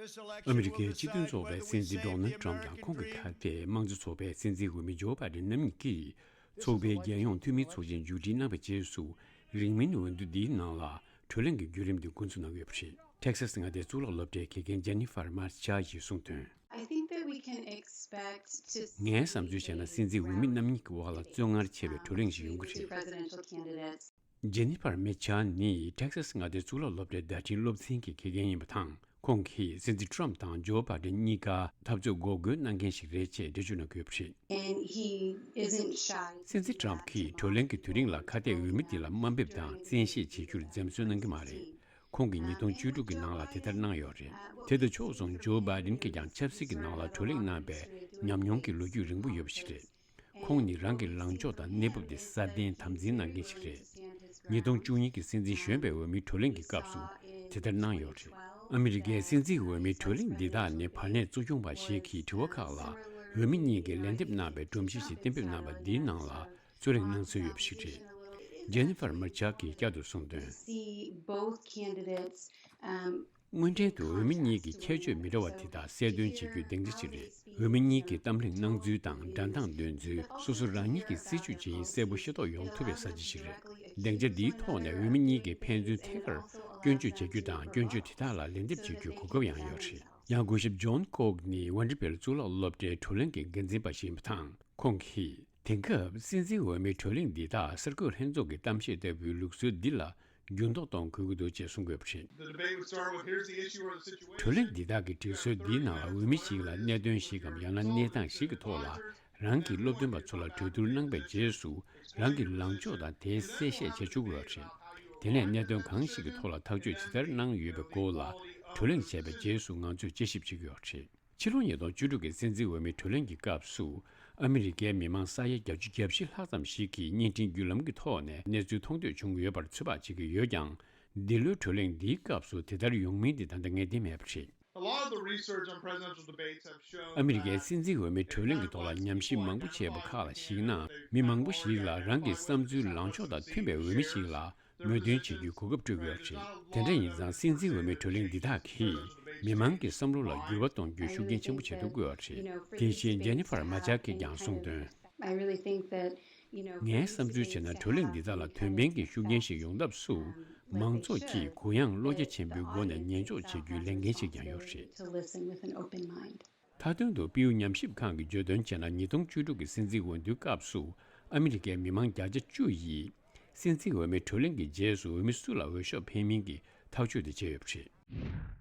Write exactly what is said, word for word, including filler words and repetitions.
ཨ་མི་རི་ཀའི་སྤྱི་མཐུན་ཚོགས་པའི་སྲིད་འཛིན་ཌོ་ནལ་ཊམ་དང་ཁོང་གི་ཁ་གཏད་དམངས་གཙོ་ཚོགས་པའི་སྲིད་འཛིན་འོས་མི་ཇོ་བྷའི་ཌེན་རྣམ་གཉིས་ཀྱིས་ཚོགས་པའི་རྒྱལ་ཡོངས་འཐུས་མིའི་ཚོགས་ཆེན་མཇུག་སྒྲིལ་གནང་བའི་རྗེས་སུ། རིང་མིན་འོས་བསྡུ་འདིའི་ནང་ལ་གྲོས་གླེང་གི་བརྒྱུད་རིམ་དེ་འགོ་འཛུགས་གནང་གི་ཡོད་པ་རེད། ཊེག་སཱ་སི་མངའ་སྡེའི་གཙུག་ལག་སློབ་གྲྭའི་དགེ་རྒན་ཇེ་ནི་ཧྥར་མར་ཆལ་གྱིས་གསུངས་དོན། I think that we can expect to ངའི་བསམ་ཚུལ་བྱས་ན། སྲིད་འཛིན་འོས་མི་རྣམ་གཉིས་ཀྱི་དབར་ལ་བཙོན་ངར་ཆེ་བའི་གྲོས་གླེང་ཞིག་ཡོང་གི་རེད། Presidential candidates. ཇེ་ནི་ཧྥར་མེ་ཆལ་ནི་ཊེག་སཱ་སི་མངའ་སྡེའི་གཙུག་ལག་སློབ་གྲྭའི་བརྡ་འཕྲིན་སློབ་ཚན་གྱི་དགེ་རྒན་ཡིན་པ་དང་། ཁོང་གིས་སྲིད་འཛིན་ཊམ་དང་ཇོ་བྷའི་ཌེན་གཉིས་ཀ་འཐབ་རྩོད་འགོག་རྒོལ་གནང་མཁན་ཞིག་རེད་ཅེས་འགྲེལ་བརྗོད་གནང་གི་ཡོད་པ་རེད། And he isn't shy. སྲིད་འཛིན་ཊམ་གྱིས་གྲོས་གླེང་གི་དུས་རིང་ལ་ཁ་གཏད་འོས་མི་འདི་ལ་དམའ་འབེབས་དང་བཙན་ཤེད་བྱེད་རྒྱུར་འཛེམ་ཟོན་གནང་གི་མ་རེད། ཁོང་གིས་ཉིས་སྟོང་བཅུ་དྲུག་གི་ནང་ལ་དེ་ལྟར་གནང་ཡོད་རེད། དེ་དང་ཕྱོགས་མཚུངས་ཇོ་བྷའི་ཌེན་གྱིས་ཀྱང་ཆབ་སྲིད་ཀྱི་ནང་ལ་གྲོས་གླེང་གནང་པའི་ཉམས་མྱོང་གི་ལོ་རྒྱུས་རིང་པོ་ཡོད་པ་ཞིག་རེད། ཁོང་ནི་རང་གི་ལངས་ཕྱོགས་དང་གནས་བབ་དེ་སྲ་བརྟན་དམ་འཛིན་གནང་མཁན་ཞིག་རེད། ཉིས་སྟོང་བཅུ་གཉིས་ཀྱི་སྲིད་འཛིན་གཞོན་པའི་འོས་མིའི་གྲོས་གླེང་གི་སྐབས་སུ་དེ་ལྟར་གནང་ཡོད་རེད། ཨ་མི་རི་ཀའི་སྲིད་འཛིན་འོས་མིའི་གྲོས་གླེང་འདི་དག་ནི་བར་གནས་གཙོ་སྐྱོང་པ་ཞིག་གིས་དྲི་བ་ཁག་ལ་འོས་མི་གཉིས་ཀྱིས་ལན་འདེབས་གནང་བའི་སྒྲོམ་གཞི་ཞིག་གཏན་འབེབས་གནང་བ་འདིའི་ནང་ལ་རྩོད་གླེང་གནང་སྲོལ་ཡོད་པ་ཞིག་རེད། ཇེ་ནི་ཧྥར་མར་ཆལ་གྱིས་བསྐྱར་དུ་གསུངས་དོན། See both candidates, um, དངོས་འབྲེལ་དུ་འོས་མི་གཉིས་ཀྱི་ཁྱད་ཆོས་མི་འདྲ་བ་དེ་དག་གསལ་སྟོན་བྱེད་རྒྱུའི་སྡིངས་ཆ་ཞིག་རེད། འོས་མི་གཉིས་ཀྱི་གཏམ་གླེང་གནང་ཚུལ་དང་འགྲན་སྟངས་འདོན་ཚུལ། སོ་སོ་རང་ཉིད་ཀྱི་སྲིད་ཇུས་ཇི་ཡིན་གསལ་པོ་ཤེས་རྟོགས་ཡོང་ཐུབ་པའི་ས་ཆ་ཞིག་རེད། སྡིངས་ཆ་འདིའི་ཐོག་ནས་འོས་མི་གཉིས་ཀྱིས་ཕན་ཚུན་ཐད་ཀར་སྐྱོན་བརྗོད་བྱེད་རྒྱུ་དང་། སྐྱོན་བརྗོད་དེ་དག་ལ་ལན་འདེབས་བྱེད་རྒྱུའི་གོ་སྐབས་ཡང་ཡོད་རེད། ཡང་སྐུ་ཞབས་ཇོན་ཀོག་ནི་ཝན་ཌར་བྷིལ་གཙུག་ལག་སློབ་གྲྭའི་གྲོས་གླེང་གི་འགན་འཛིན་པ་ཞིག་ཡིན་པ་དང་། ཁོང་གིས། དེང་སྐབས་སྲིད་འཛིན་འོས་མིའི་གྲོས་གླེང་འདི་དག་གསར་འགོད་ལྷན་ཚོགས་ཀྱི་གཏམ་བཤད་ལྟ་བུའི་ལུགས་སྲོལ་འདི་ལ་འགྱུར་ལྡོག་གཏོང་དགོས་ཀྱི་འདུག་ཅེས་གསུང་གི་ཡོད་པ་རེད། The debate would start with, "Here's the issue or the situation." གྲོས་གླེང་འདི་དག་གི་སྒྲིག་སྲོལ་འདིའི་ནང་ལ་འོས་མི་ཞིག་ལ་གནད་དོན་ཞིག་གམ་ཡང་ན་གནས་སྟངས་ཤིག་གི་ཐོག་ལ་རང་གི་སློབ་སྟོན་པ་ཚོ་ལ་གྲོས་བསྡུར་གནང་པའི་རྗེས་སུ། རང་གི་ལངས་ཕྱོགས་དང་དེའི་གསལ་བཤད་བྱེད་ཆོག་གི་ཡོད་པ་རེད། དེ་ནས་གནད་དོན་གང་ཞིག་གི་ཐོག་ལ་ཐག་གཅོད་ཇི་ལྟར་གནང་ཡོད་པའི་སྐོར་ལ་གྲོས་གླེང་བྱས་པའི་རྗེས་སུ་ང་ཚོས་དཔྱད་ཞིབ་བྱེད་ཀྱི་ཡོད་པ་རེད། ཕྱི་ལོ་ཉིས་སྟོང་བཅུ་དྲུག་གི་སྲིད་འཛིན་འོས་མིའི་གྲོས་གླེང་གི་སྐབས་སུ། ཨ་མི་རི་ཀའི་མི་མང་ས་ཡ་བརྒྱད་ཅུ་གྱ་བཞི་ལྷག་ཙམ་ཞིག་གིས་བརྙན་འཕྲིན་བརྒྱུད་ལམ་གྱི་ཐོག་ནས་གནས་ཚུལ་མཐོང་ཐོས་བྱུང་ཡོད་པར་ཚོད་དཔག་བྱེད་ཀྱི་ཡོད་ཀྱང་། འདི་ལོའི་གྲོས་གླེང་འདིའི་སྐབས་སུ་དེ་ལྟར་ཡོང་མིན་དེ་ད་ལྟ་ངེས་གཏན་མེད་པ་རེད། A lot of the research on presidential debates have shown ཨ་མི་རི་ཀའི་སྲིད་འཛིན་འོས་མིའི་གྲོས་གླེང་གི་ཐོག་ལ་ཉམས་ཞིབ་མང་པོ་བྱས་པ་ཁག་ལ་གཞིགས་ན། མི་མང་པོ་ཞིག་ལ་རང་གི་བསམ་ཚུལ་ལངས་ཕྱོགས་དང་མཐུན་པའི་འོས་མི་ཞིག་ལ་མོས་མཐུན་བྱེད་རྒྱུའི་གོ་སྐབས་སྤྲོད་ཀྱི་ཡོད་པ་རེད། དེ་འདྲ་ཡིན་ཙང་། སྲིད་འཛིན་འོས་མིའི་གྲོས་གླེང་འདི་དག་གིས་མི་མང་གི་བསམ་བློ་ལ་འགྱུར་བ་གཏོང་རྒྱུའི་ཤུགས་རྐྱེན་ཆེན་པོ་བྱེད་ཐུབ་ཀྱི་ཡོད་པ་རེད། དེ་བཞིན་ཇེ་ནི་ཧྥར་མ་ཆལ་གྱིས་ཀྱང་གསུངས་དོན། I really think that, you know, ངའི་བསམ་ཚུལ་བྱས་ན། གྲོས་གླེང་འདི་དག་ལ་དོན་ཕན་གྱི་ཤུགས་རྐྱེན་ཞིག་ཡོང་ཐབས་སུ། མང་ཚོགས་ཀྱིས་གུ་ཡངས་བློ་རྒྱ་ཆེན་པོའི་སྒོ་ནས་ཉན་འཇོག་བྱེད་རྒྱུའི་ལས་འགན་ཞིག་ཀྱང་ཡོད་པ་རེད། To listen with an open mind. མཐའ་དོན་དུ་པིའུ་ཉམས་ཞིབ་ཁང་གིས་བརྗོད་དོན་བྱས་ན། ཉིས་སྟོང་བཅུ་དྲུག་གི་སྲིད་འཛིན་འོས་བསྡུའི་སྐབས་སུ་ཨ་མི་རི་ཀའི་མི་མང་བརྒྱ་ཆ་བཅུ་ཡིས་སྲིད་འཛིན་འོས་མིའི་གྲོས་གླེང་གི་རྗེས་སུ་འོས་མི་སུ་ལ་འོས་ཤོག་འཕེན་མིན་གྱི་ཐག་གཅོད་དེ་བྱས་ཡོད་པ་རེད།